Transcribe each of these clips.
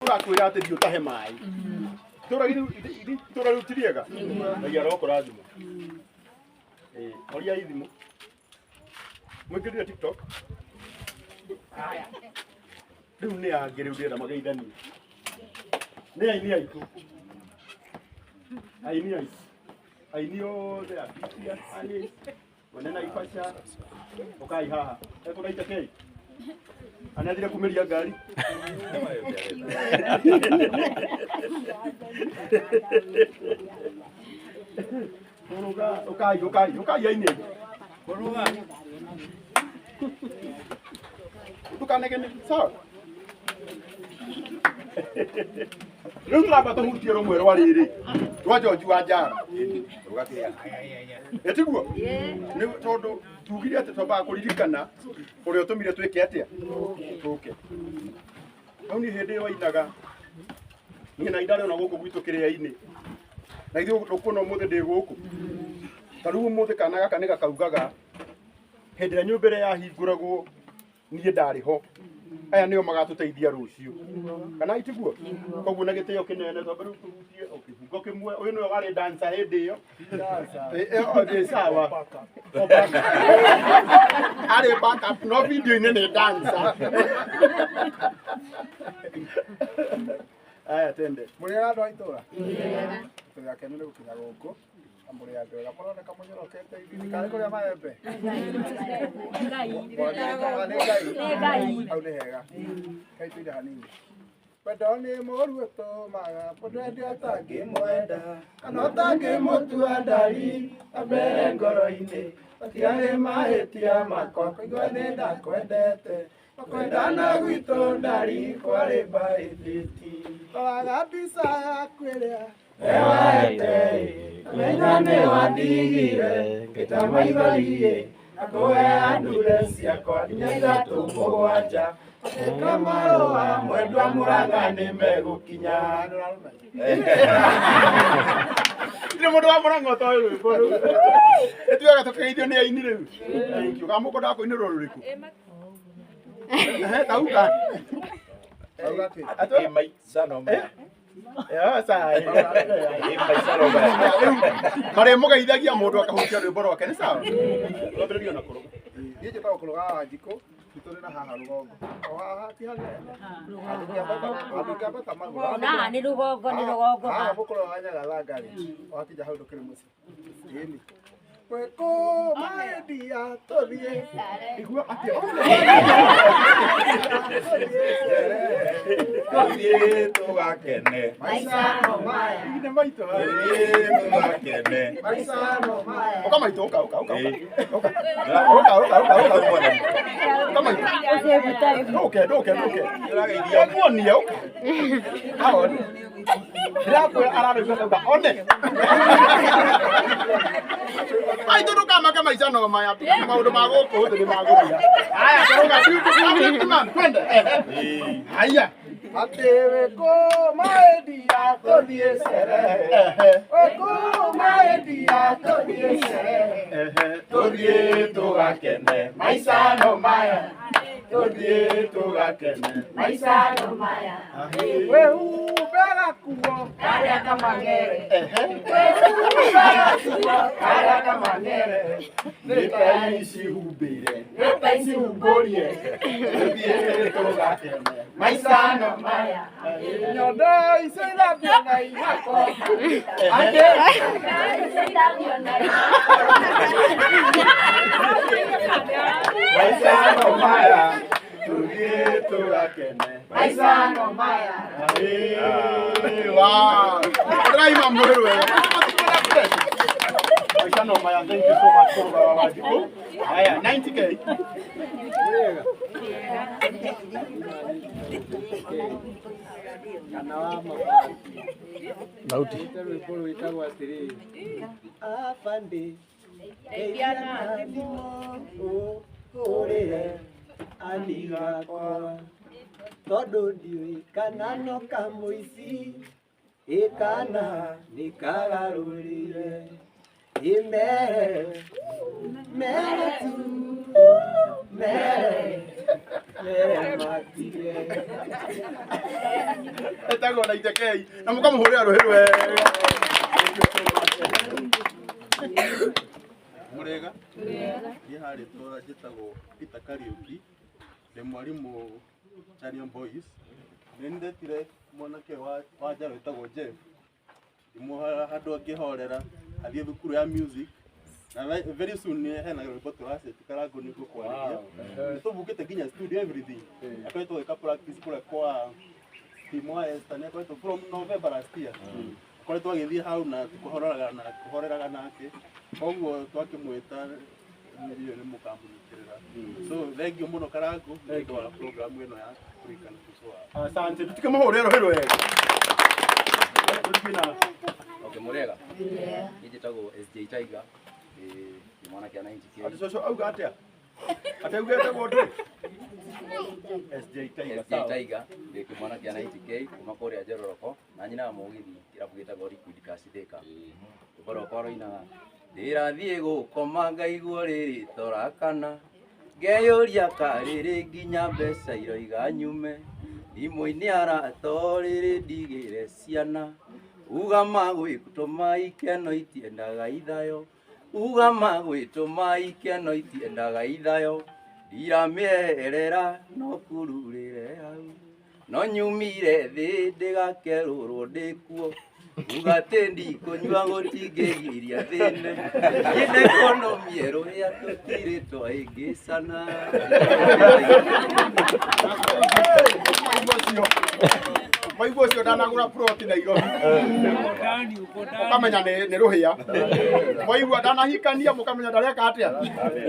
Tũrakwĩra atĩ thiĩ ũtahe maĩ. Itũũra rĩu itũũra rĩu ti rĩega. Ngai arokũrathima. Eh, horia ithimũ. Mũingĩrire TikTok. Haya. Rĩu nĩ angĩ rĩu ndĩrenda mageithanie. Nĩ aini aitũ. Aini aitũ. Aini othe a Bitia, Alice, Mwene Naivasha. Ũkai haha. Ekũraita kei. Anathire kumĩria ngari. Kũrũga, ũkai, ũkai, ũkai aini. Kũrũga. Ndũkanegene, sawa? Rĩu tũramba tũhutie rũmwe rwa rĩrĩ rwa George wa Njara. Ĩtiguo? Nĩ tondũ tugire atĩ twambaga kũririkana ũrĩa ũtũmire twĩke atĩa? Tũke. Hau nĩ hĩndĩ ĩyo ainaga niĩ na indarĩ ona gũkũ gwitũ kĩrĩa-inĩ na ithuĩ ndũkuona ũmũthĩ ndĩ gũkũ ta rĩu ũmũthĩ kana gaka nĩ gakaugaga hĩndĩ ĩrĩa nyũmba ĩrĩa yahingũragwo niĩ ndarĩ ho aya nĩo magatũteithia rũciũ kana itiguo koguo na gĩtĩo kĩnene twambe rĩu tũhutie o kĩbungo kĩmwe ũyũ nĩwe warĩ dancer hĩndĩ ĩyo Eh, eh, oh, ndĩ sawa O backup. Arĩ backup no video-inĩ nĩ dancer aya tende Mũrĩ ega andũ a itũũra? Tũrĩ akenu nĩ gũkinya gũkũ na mũrĩ andũ ega mũroneka mũnyorokete ithithi karĩ kũrĩa maembe Mwagĩrĩkaga nĩ Ngai hau nĩ hega kai tũire hanini wendo nĩ mũru ũtũmaga mũndũ ende ũtangĩmwenda kana ũtangĩmũtua ndari ambere ngoro-inĩ matiarĩ mahĩtia makwa kũigua nĩ ndakwendete kwendana gwitũ ndari kwarĩ mbaĩthĩti roraga mbica yaku ĩrĩa ewaete menya nĩ wandigire ngĩta maithori akũhea ndure ciakwa nginya ithatũ mũgwanja ĩka marũa mwendwa mũranga nĩ megũkinya Ndirĩ mũndũ wa mũrang'o ũtoĩ rwĩmbo rũu. Ĩtuaga tũkĩgeithio nĩ aini rĩu. Thank you. Kamũkũ ndakũinĩrwo rũrĩkũ? Ehe, tauga. Auga kĩ? Eh, sawa. Rĩu marĩa mũgeithagia mũndũ akahutia rwĩmbo rwake nĩ sawa. Twambĩrĩrie na kũrũga. Niĩ njĩtagwo kũrũga wa Wanjikũ, gwitũ nĩ na haha rũgongo. O haha ti hanene. Handũ ũngĩambata magũrũ. Na nĩ rũgongo nĩ rũgongo Haha ha. mũkũrũ wa Nyagathanga rĩ, wakinya hau ndũkĩrĩ mũciĩ. Ĩni. Gwĩkũ maendia tũthiĩ. Igua atĩa? Tũthiĩ tũgakene. Maica no maya. Nĩ maitũ. Tũthiĩ tũgakene. Maica no maya. Ũka maitũ, ũka, ũka, ũka, ũka. Ũka, ũka, ũka, ũka, ũka. Ũka maitũ. Ndũke, ndũke, ndũke. Ekuonie, ũka. Aone. Ndĩrakwĩra ararũiga kauga, one. Maitũ ndũkamake maica no maya. Maũndũ ma gũkũ thĩ nĩ magũthira. Haya, tũrũga, beautiful man, twende. Haya. Atĩ wĩkũ maendia tũthiĩ cerehe. Ehe, Wĩkũ maendia tũthiĩ cerehe. ehe. Tũthiĩ tũgakene. Maica no maya. Tũthiĩ tũgakene. Maica no maya. Wĩhumbe gakuo Karĩa kamang'ere. Ehe. Wĩhumbe gakuo karĩa kamang'ere. Nĩ ta ici humbĩire. Nĩ ta ici humbũrie. Tũthiĩ tũgakene. Maica no Maya. Nyondo icio ithambio na ihako. Angĩ Maica no maya. Tũthiĩ tũgakene. maica no maya. Hey, wow. Ndĩraima mwĩrĩ wega. Maica no maya, thank you so much kũrũga wa Wanjikũ. Haya, 90k. Kana wa mabati Thauti. rwĩmbo rwĩtagwo atĩrĩrĩ abandĩ ndeithia na thimũ ũhũrĩre ani gakwa tondũ ndiũĩ kana no kamũici ĩ kana nĩ kagarũrire ĩ mere mere tu mere mere matige. Etagwo na itekei na mũkamũhũrĩra rũhĩ wega. Murega niĩ harĩ twa njĩtagwo Peter Kariuki, ndĩ mwarimũ Chania Boys. Nĩ ndetire mwanake wa Njaro wĩtagwo Jeff, ndĩmuoha handũ angĩhorera athiĩ thukuru ya music na very soon hena rwĩmbo tũraceti Karango nĩ ngũkwarĩria. Nĩ tũbukĩte nginya studio everything. Akoretwo agĩka practice kũrĩa kwa team wa Esther, nĩ akoretwo from November last year. Akoretwo agĩthiĩ hau na kũhoreraga nake, koguo twakĩmwĩta nĩ mũkamũnyitĩrĩra. So thank you mũno Karango nĩ ũndũ wa program ĩno ya kũririkana cũcũ wao. Asante, tutikĩmũhũrĩre rũhĩ wega. Okay, murega. Niĩ njĩtagwo SJ Tiger, ndĩ mwanake wa 90K. Atĩ cũcũ auga atĩa? Atĩ auga etagwo ndũ? SJ Tiger. SJ Tiger, ndĩ kĩmwana kĩa 90K kuma kũrĩa Njororoko na nyinaga mũgithi kĩrabu gĩtagwo Liquid Cash Thika. Rwĩmbo rwakwa rũinaga ndĩrathiĩ gũkoma ngaigua rĩrĩ torakana ngeyũria karĩrĩ nginya mbeca iroiga nyume thimũ-inĩ arata rĩrĩ ndigĩre ciana uga magwĩtũma ikeno itiendaga ithayo uga magwĩtũma ikeno itiendaga ithayo ndiramĩeherera no kururĩre hau no nyumire thĩ ndĩgakerũrwo ndĩkuo uga atĩ ndikũnyua gũtingĩgiria thĩne nyende kũnũmie rũhĩa tũtirĩ twaĩngĩcana. Maigua ũcio ndanagũra plot Nairobi ũkamenya nĩ rũhĩa. Mwaigua ndanahikania mũkamenya ndareka atĩa,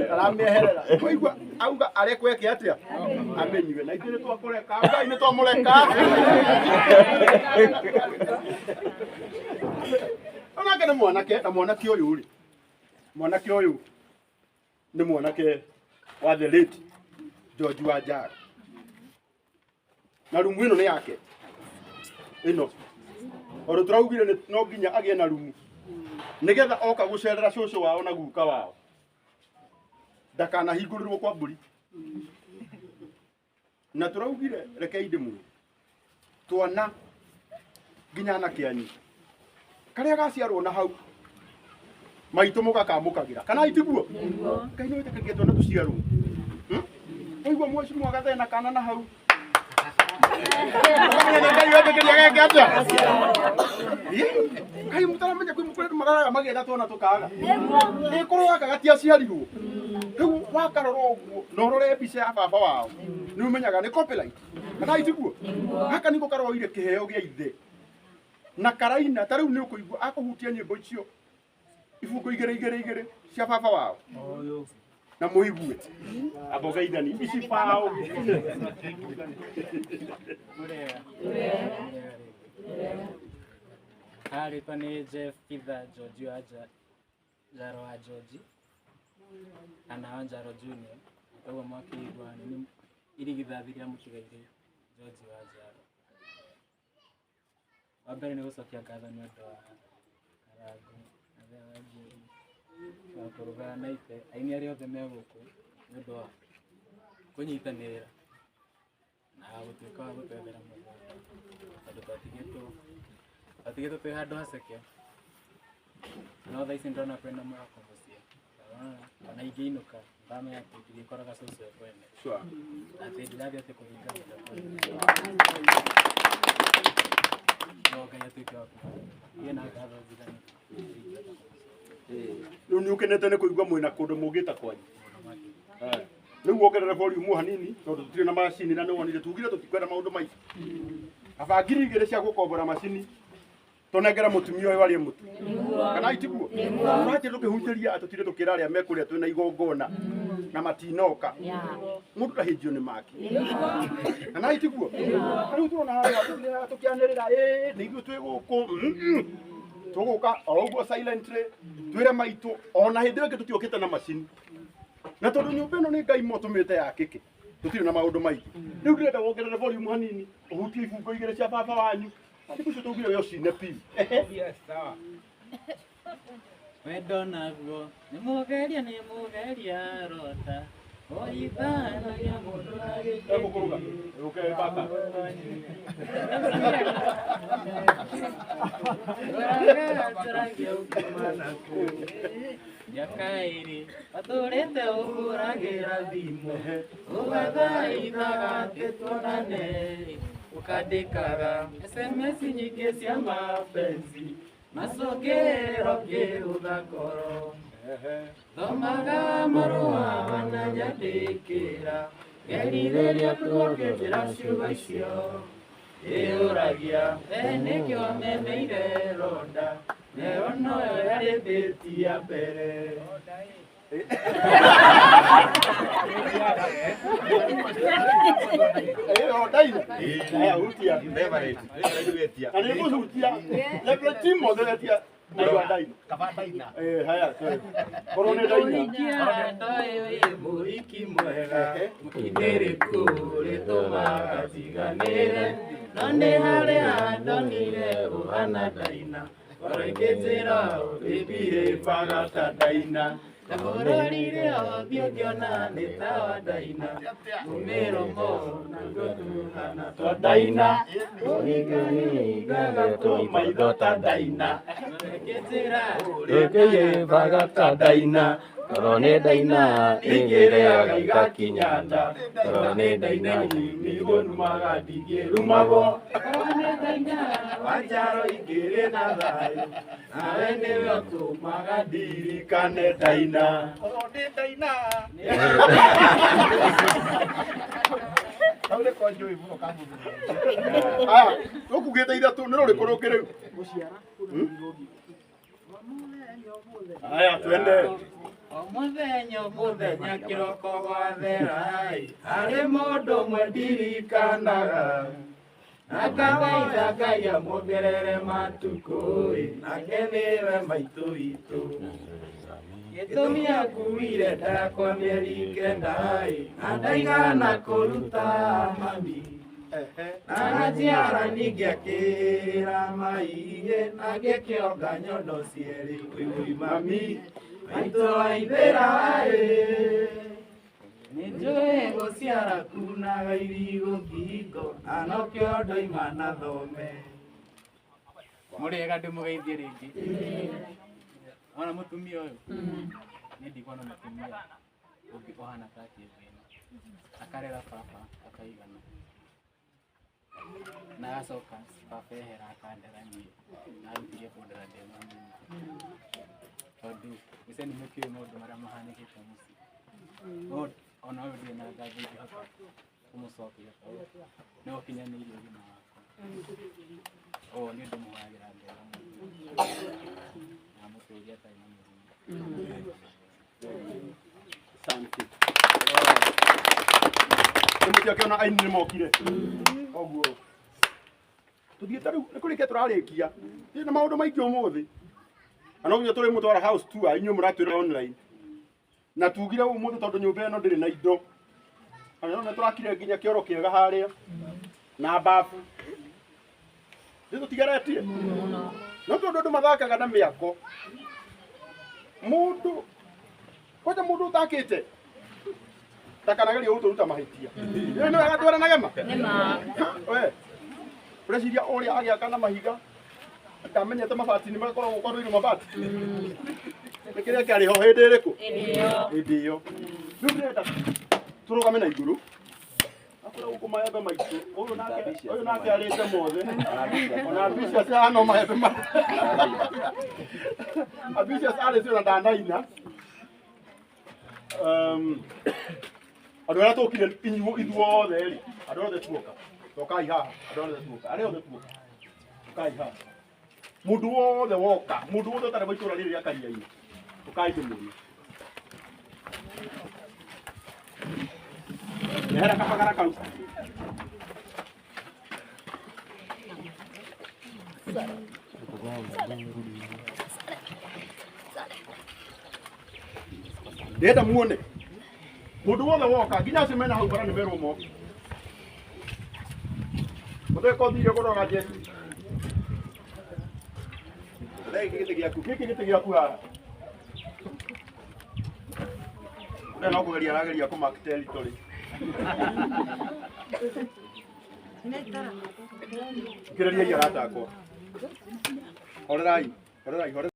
ndaramĩeherera. Mwaigua auga arekwo eke atĩa, amenyue na ithuĩ nĩ twakũreka, Ngai nĩ twamũreka. Onake nĩ mwanake, na mwanake ũyũ rĩ, mwanake ũyũ nĩ mwanake wa the late George wa Njaro, na rumu ĩno nĩ yake ĩno oro tũraugire no nginya agĩe na rumu nĩgetha oka gũcerera cũcũ wao na guka wao ndakanahingũrĩrwo kwa mbũri. Na tũraugire rekei ndĩmwĩre twana nginya anake anyu karĩa gaciarwo na hau maitũ mũgakamũkagĩra kana itiguo Ngai nĩ wĩtĩkĩrie twana tũciarwo. Ũigua mweci mwagathena kana na hau Ngai wetĩkĩria geke atĩa? Ngai mũtaramenya kwĩ mũkũrĩ andũ mararaga magĩetha twana tũkaga. Ĩkorwo gaka gatiaciarirwo. Rĩu wakarora ũguo na ũrore mbica ya baba wao nĩ ũmenyaga nĩ copyright kana itiguo. Gaka nĩko karoire kĩheo gĩa ithe na karaina ta rĩu nĩ ũkũigua akũhutia nyĩmbo icio ibungo igĩrĩ igĩrĩ igĩrĩ cia baba wao na mũigue ambogeithani ici bao. Rĩtwa nĩ Jeff Peter George wa Njaro wa George kana wa Njaro Junior, koguo mwakĩigua nĩ irigithathi rĩa mũtigairĩ George wa Njaro. Wa mbere nĩ gũcokia ngatho nĩ ũndũ wa Karango na wa kũrũgana na ithe aini arĩa othe me gũkũ nĩ ũndũ wa kũnyitanĩrĩra na gũtuĩka wa gũtwethera mũgũnda tondũ twatigĩtwo twĩ handũ haceke, no thaa ici ndĩrona kwĩna mwĩhoko mũciĩ ona ingĩinũka ndamenya atĩ ndirĩkoraga cũcũ e kwene atĩ ndirathiĩ atĩ kũhinga mũndũ no Ngai atuĩke wa kũmũhe na ngatho njiganu. Rĩu nĩ ũkenete nĩ kũigua mwĩna kũndũ mũngĩta kwanyu. Rĩu wongerere volume hanini tondũ tũtirĩ na macini na nĩ wonire tugire tũtikwenda maũndũ maingĩ. Kaba 2000 cia gũkombora macini tũnengere mũtumia ũyũ arĩe mũtu kana itiguo. Tũrathiĩ tũkĩhunjĩria atĩ tũtire tũkĩra arĩa me kũrĩa twĩna igongona na matinoka mũndũ ndahĩnjio nĩ make kana itiguo. Rĩu tũrona harĩa tũkĩanĩrĩra ĩ nĩ ithuĩ twĩ gũkũ tũgũka o ũguo silently twĩre maitũ ona hĩndĩ ĩyo ĩngĩ tũtiokĩte na macini na tondũ nyũmba ĩno nĩ Ngai motũmĩte yakĩke tũtirĩ na maũndũ maingĩ. Rĩu ndĩrenda wongerere volume hanini ũhutie ibungo igĩrĩ cia baba wanyu Siku icio tũugire we ũcine piu. Wendo naguo nĩ mũgeria rota oithanagia mũndũ na Egũkũrũga. Ũke baka. Njaragia ũkuma naku mĩaka ĩrĩ atũrĩte ũhũragĩra thimũ ũgathaithaga atĩ tuonane ũkandĩkaga SMS nyingĩ cia mapenzi macũngĩrĩro ngĩrũtha ngoro thomaga marũa wananyandĩkĩra ngerirĩria tuongĩnjĩra ciugo icio ĩũragia we nĩkĩo memeire ronda nayo noyo yarĩ thĩti ya mbere. Mũhiki mwega mũkindĩrĩku rĩtũmaga njiganĩre no nĩ harĩa ndonire ũhana ndaina ngoro ĩkĩnjĩra ũthĩmbirĩbaga ta ndaina ndamũrorire ũthiũ ngĩona nĩ ta wa ndaina mũmĩromo naguo tũhana twa ndaina ũhingahingaga tũmaitho ta ndaina ĩkĩnjĩra ũrĩkĩyĩbaga ta ndaina ngoro nĩ ndaina ingĩrĩaga igakinya nda ngoro nĩ ndaina nĩngũnumaga ndingĩrumagwo ngoro nĩ ndaina wa njaro ingĩrĩ na thayũ nawe nĩwe ũtũmaga ndirikane ndaina ngoro nĩ ndaina. Hau nĩko njũĩ mũno kamũthenya. Aya, tũkugĩte ithatũ nĩ rũrĩkũ rũngĩ rĩu? Aya, twende. O mũthenya o mũthenya kĩroko gwathera-ĩ harĩ mũndũ ũmwe ndirikanaga akathaitha Ngai amuongerere matukũ-ĩ nake nĩwe maitũ witũ gĩtũmi akuire ndakwa mĩeri kenda-ĩ na ndaigana kũruta mami na njiara ningĩ akĩra maiĩ na ngĩkĩonga nyondo cierĩ ũi mami maitũ waithĩra-ĩ nĩnjũĩ gũciara kunaga irigũ ngingo na nokĩo ndoima na thome. Mũrĩega ndĩmũgeithie rĩngĩ. Wona mũtumia ũyũ niĩ ndikuona mũtumia ũngĩ ũhana take thĩ ĩno akarera baba akaigana na agacoka baba ehera akandera niĩ na arutirie kũndera ndĩ mũnini tondũ mbica nĩ mũkĩũĩ maũndũ marĩa mahanĩkĩte mũciĩ ona ũyũ ndirĩ na ngatho ingĩhota kũmũcokeria tondũ nĩ ũkinyanĩirie ũgima wakwa ũũ nĩ ndĩmũhoyagĩra Ngai na amũtũrie atarĩ na mĩrimũ. Asante. Nĩ mũtiakĩona aini nĩ mokire koguo tũthiĩte rĩu nĩ kũrĩkia tũrarĩkia na maũndũ maingĩ ũmũthĩ na no nginya tũrĩmũtwara house tour inyuĩ mũratwĩra online na tugire ũmũthĩ tondũ nyũmba ĩno ndĩrĩ na indo na nĩ tũrakire nginya kĩoro kĩega harĩa na bafu nĩ tũtigeretie no tondũ andũ mathakaga na mĩako mũndũ kwanja mũndũ ũtakĩte ndakanagerie gũtũruta mahĩtia ĩyo nĩ wega twaranage ma we ũreciria ũrĩa agĩaka na mahiga ndamenyete mabati nĩ makoragwo kwarũirwo mabati nĩ kĩrĩa kĩarĩ ho hĩndĩ ĩrĩkũ hĩndĩ ĩyo rĩu ndĩrenda tũrũgame na igũrũ akorwo gũkũ maembe maitũ ũyũ nake arĩte mothe ona ambitious hana maembe ma ambitious arĩte ona ndanaina andũ arĩa tũkire ithuothe rĩ andũ othe tuoka tokai haha andũ othe tuoka arĩa othe tuoka tokai haha mũndũ wothe woka mũndũ wothe ũtarĩ wa itũũra rĩrĩ rĩa Karia-inĩ ũkai ndĩmuonie Rehera kabagara kau ndĩrenda muone mũndũ wothe woka nginya acio mena hau bara nĩ merwo moke mũtheko thire kũrora Jesu gĩkĩ gĩtĩ gĩaku gĩkĩ gĩtĩ gĩaku haha ũrĩa no kũgeria arageria kũ mark territory Thikĩrĩriai arata akwa horerai Horerai, horerai.